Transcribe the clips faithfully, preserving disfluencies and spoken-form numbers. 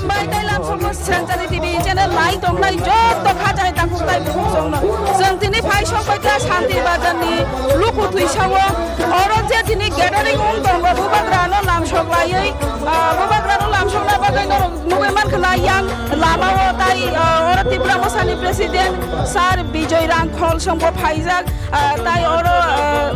Bai tei lamsokno Srengchari T V channel nai tongnai joto kha chai tangkhuk tai bukhuk chwngno. Chwng tini phai sokbaikha Shanti Bazar ni luku thwisango. Oro je tini gathering wng tongo, bubagrano lamsok laiwi, ah, bubagrano lamsokna bagwi norok nugwi mankha na yang lamao tai, ah, oro Tipra Mothani President Sir Bijoy Rangkhol songbo phaijak, ah, tai oro, ah,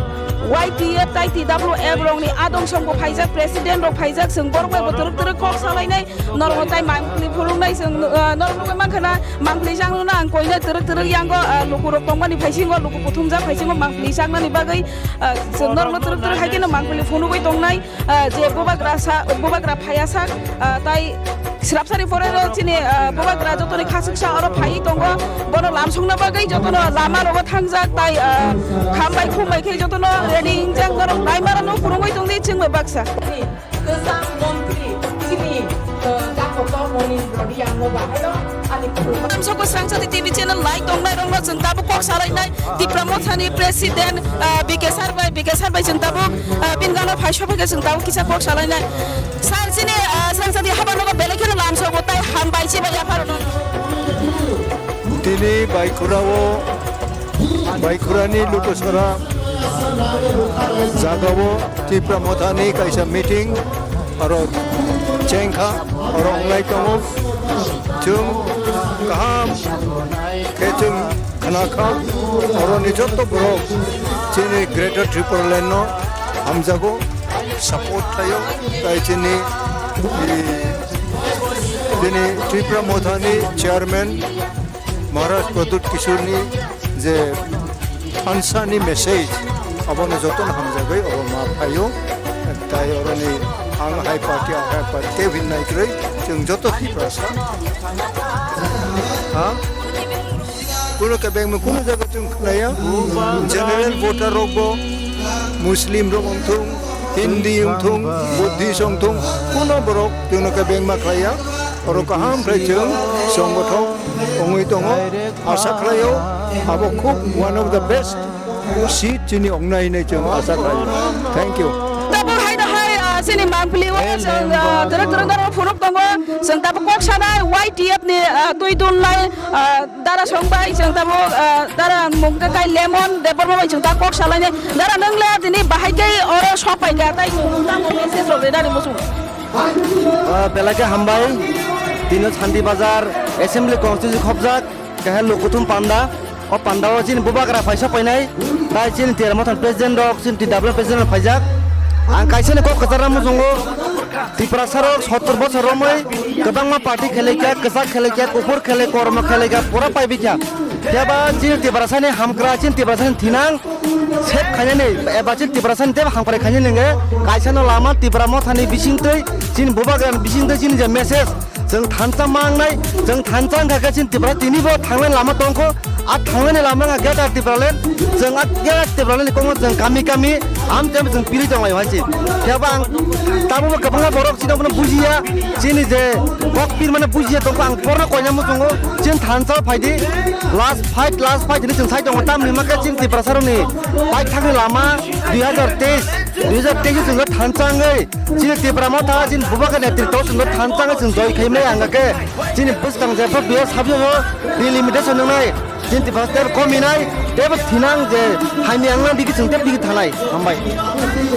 Y T F tai T W F rokni adong songbo phaijak, President rok phaijak, chwng borok bai bo twrwk twrwk kok salainai. Norokno tai mangpili phunuknai chwng, ah, norok nugwi mankha na mangpili changno ang koinai twrwk twrwk yango, ah, lukurok tongmani phaisingo, luku kuthumjak phaisingo mangpili changnani bagwi, ah, chwng norokno twrwk twrwk hai kheno mangpili phunugwi tongnai, ah, je bubagra sa, bubagra phaiya sak, ah, tai swrapsari pore ro chini, ah, bubagra jotoni khasuksa oro phaiwi tongo, bono lamsokna bagwi jotono lama rogo thangjak tai, ah, khambai khumbai khe jotono ready wngjak norok naimarano phunugwi tongdi chwngbai baksa. Kwcham montri chini, eh, Jakoto Monindra Riyangno bahaino ani khulumma. Soko Srengchari T V channel nai tongnai rokno chwng tabuk kok salainai Tipra Mothani President, eh, B K Sir bai, B K Sir bai chwng tabuk, eh, bini gana phai sophaikhe chwng tabuk kisa kok salainai. Sir chini, eh, Srengchari habanogo belai kheno lamsogo tai hambai chibai yapharno. Tini Baikhurao, Baikhurani Lukosora jagao Tipra Mothani kaisa meeting aro chengkha, aro wngnai tongo. Chwng kaham khe chwng khnakha, oroni jotto borok chini Greater Tipraland no hamjago, support khlaio, tai chini, chini Tipra Mothani chairman Maharaj Pradyut Kishoreni je thansani message, abono jotono hamjagwi obo ma phaio. Tai oroni ang hai party, ang hai party, tei hwnwi nai kwrwi, chwng joto Tiprasa. Ha? Kuno kebengma kuno jaga chwng khnaya. General voter rokbo Muslim rok wngthung, Hindi wngthung, Buddhist wngthung, kuno borok chwngno kebengma khlaiya. Oro kaham khlai chwng songgothon wngwi tongo. Asa khlaio, abo khub one of the best seat chini wngnai hinwi chwng asa khlaio. Thank you. Tabuk hai no hai, ah, chini mangpili o chwng, ah, twrwk twrwk no phunuk tongo. Chwng tabuk kok sanai Y T F ni, ah, twi dulnai, ah, dara song bai chwng tabuk, ah, dara mung khe kai Lemon Debbarma bai chwng tabuk kok salainai. Dara nwng le tini bahai khe oro sok pai kha tai chwng tamo message rok rwna rwmosong. Ah, belai khe hambai. Tino Shanti Bazar Assembly Constituency khopjak, keha Lokuthum Panda. O pandao chini bubagra phaisa painai, tai chini Tipra Mothani president rok, chini T W President rok phaijak. Ang kaisa ni kok kwchar ramo chungo, Tiprasa rok sottor bochor romwi kwbangma party khelaikha, kwchak khelaikha, kuphur khelai, kormo khelaikha, pura paibikha. Phiya ba chini Tiprasa ni hamkra, chini Tiprasa ni thinang, save khainani, eba chini Tiprasa ni tebo hamkrai khainani hwnkhe, kaisa no lama Tipra Mothani bisingtwi, chini bubagra ni bisingtwi chini je message, chwng thansa mangnai, chwng thansa wngkha khe chini Tipra tini bo thangnai lama tongkho, a thangnani lama wngkha Greater Tipraland, chwng a Greater Tipraland ni kokno chwng kami kami, am cham chwng piri tonglaio hai se. Phiya ba ang tabukbo kwbangma borok chini bono bujiya, chini je kok pirmani bujiya tongkha, ang porno koina muchungo, chini thansa phaidi, last fight, last fight hinwi chwng sai tongo, tamni hwnba khe chini Tiprasa rokni paithakni lama dui hazar teis, dui hazar teis o chwng thansa wngwi, chini Tipra Motha, chini bubagra netritwo chwng thansa wngwi chwng joi khaimlai ang khe, chini bwskang jepho dui hazar sabbish o delimitation wngnai. Chini Tiprasa tei kominai, teibo thinang je haini ang nang digi chwng tei digi thanai. Hambai.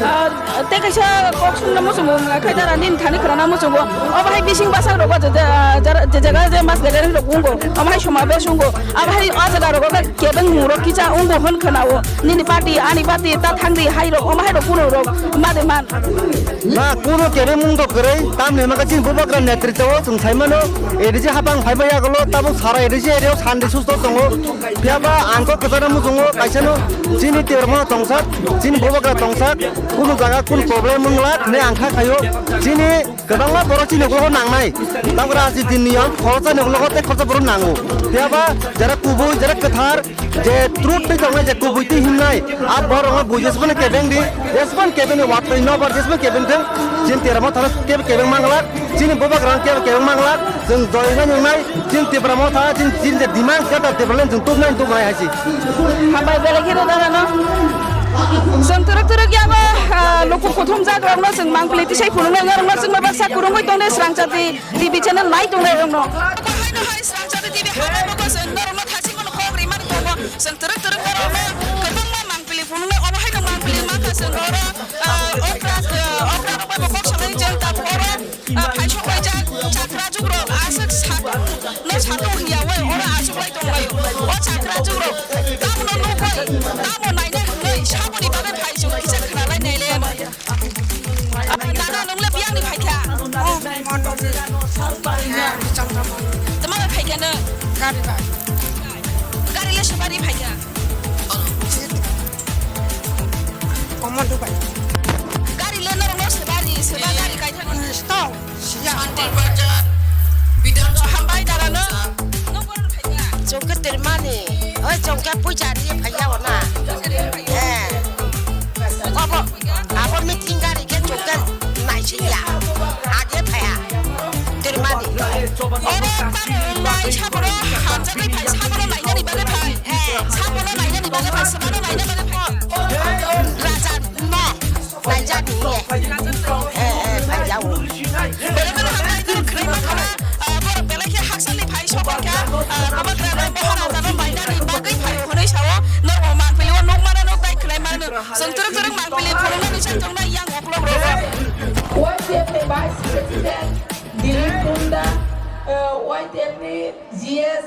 Ah, tei kaisa kok sungna muchungo, wngkha khe dara nini thani khwrana muchungo. Obo hai bising bwsang rogo je, je, je, je jaga je mass gathering rok wngkho, omo hai somabesh wngkho. Abo hai o jaga rogo khe kebeng mung rok kisa wngkho hwn khwnao. Nini party, ani party, ta thangdi hai rok, omo hai rok kuno rok, made man. Na, kuno kebeng mung to kwrwi, tamni hwnba khe chini bubagra netritwo chwng sai mano, A D C hapang phai maya golo, tabuk sara A D C area o sandi susto tongo. Phiya ba ang kok kwchar muchungo, kaisa no chini Tipra Motha tongsak, chini bubagra tongsak, kuno jaga kun problem wngla hwnwi ang kha khaio. Chini kwbangma borok chini ukologo nangnai, tabuk rajniti niyom khoroksa ni ukologo tei khoroksa borok nango. Phiya ba jara kubui, jara kwthar, je truth tei tongnai, je kubui tei himnai, a borok no bui jesmani kebeng di, jesmani kebeng ni watwi nobar jesmani kebeng thung, chini Tipra Motha thana kebeng kebeng mangla, chini bubagra kebeng kebeng mangla, chwng joi nai nungnai, chini Tipra Motha, chini, chini je demand khe ta Tipraland chwng tubnai tubnai hai se. Hambai belai kheno dara no. Chwng twrwk twrwk yago, Ah, luku kuthum jak rokno chwng mangpili tisai phunuknai, norokno chwngno baksa kwrwngwi tongnai Srangchati T V channel nai tongnai rokno. Haino hai Srangchati T V hambai bo chwng norokno thachingmano kok rimani tongo. Chwng twrwk twrwk norokno kwbangma mangpili phunuknai, omo haino mangpili mankha chwng oro, ah, okra, ah, okra rok bai bo kok salai chwng tabuk oro. Ah, phaisok bai jak, chakra jugrok aswk satung no satung hiya oi, oro aswk lai tong lai. O chakra jugrok tamo no nugwi, tamo naina hwnwi, saboni bagwi phai chwng kisa khna lai nai le. Ah, dada, nwng le biyang ni phai kha? Oh, Mondol ni. Tamo bai phai kha nwng? Gari bai. Gari le swbari phai kha? Komon Dubai. Gari le norok no swbari, swba gari kaithak. Stop. Siya. Hambai dara no. Nwng bono phai kha? Chwng khe twrwimani. Oi, chwng khe puja ri phai ya ona. Eh. Abo, abo meeting gari khe chwng khe naising ya. Age phai ya. Twrwimani. Oro tamo nai saboro hamjagwi phai, saboro nainani bagwi phai. Sabono nainani bagwi phai, swbano naina bagwi phai. Raja no naijak ni ye. Eh, eh, phai jao. Belai kheno hambai, nwng khwlai mankha na, ah, borok belai khe hakchalni phai sokoi kha, ah, Bubagra no Maharaja no mainani bagwi phai o hwnwi sao. Norok mangpili o nuk mano, nuk tai khwlai mano. Chwng twrwk twrwk mangpili phunuknani chai tongnai yang uklok rogo. Y T F ni Vice President Dilip Tunda, uh, Y T F ni G S